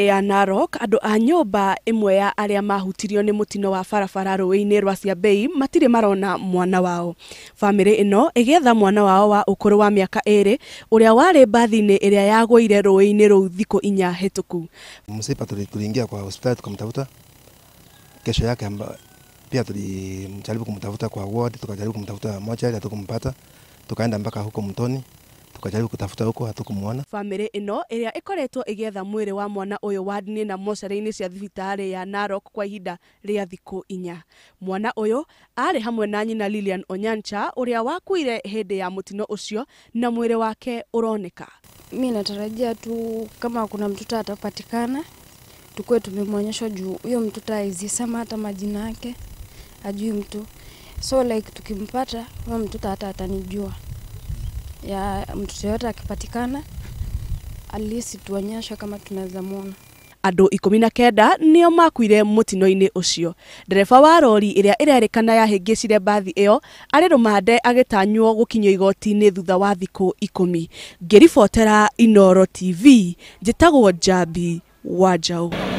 Ya Narok andũ a nyũmba ĩmwe ya arĩa mahutirio nĩ mũtino wa barabara rũĩ-inĩ rwa Ciambei matirĩ marona mwana wao. Bamĩrĩ ĩno ĩgĩetha mwana wao wa ũkũrũ wa mĩaka 2 ũrĩa warĩ mbathi-inĩ ĩrĩa yagũire rũĩ-inĩ rũu thikũ 4 hĩtũku. Msiba tuliingia kwa hospitali tukamtafuta. Kesho yake pia tulijaribu kumtafuta kwa ward, tukajaribu kumtafuta mochari, hatukumpata. Tukaenda mpaka huko mtoni, tukajaribu kutafuta huko, hatukumuona. Bamĩrĩ ĩno ĩrĩa ĩkoretwo ĩgĩetha mwĩrĩ wa mwana ũyũ ward-inĩ na mocarĩ-inĩ cia thibitarĩ ya Narok kwa ihinda rĩa thikũ 4. Mwana ũyũ arĩ hamwe na nyina Lilian Onyancha ũrĩa wakuire hĩndĩ ya mũtino ũcio na mwĩrĩ wake ũroneka. Mimi natarajia tu kama kuna mtoto atapatikana tukue tumemwonyesha, juu huyo mtoto hawezi sema hata majina yake, ajui mtu. So like tukimpata huyo mtoto hata atanijua. Ya mtoto yote akipatikana at least tuonyeshe kama tunaweza muona. Andũ 19 nĩo makuire mũtino-inĩ ũcio. Ndereba wa rori ĩrĩa ĩrerĩkana yahĩngĩcire mbathi ĩyo arĩ rũmande agĩtanywo gũkinyio igoti-inĩ thutha wa thikũ 10. Ngĩribotera Inooro TV, njĩtagwo Njambi wa Njaũ.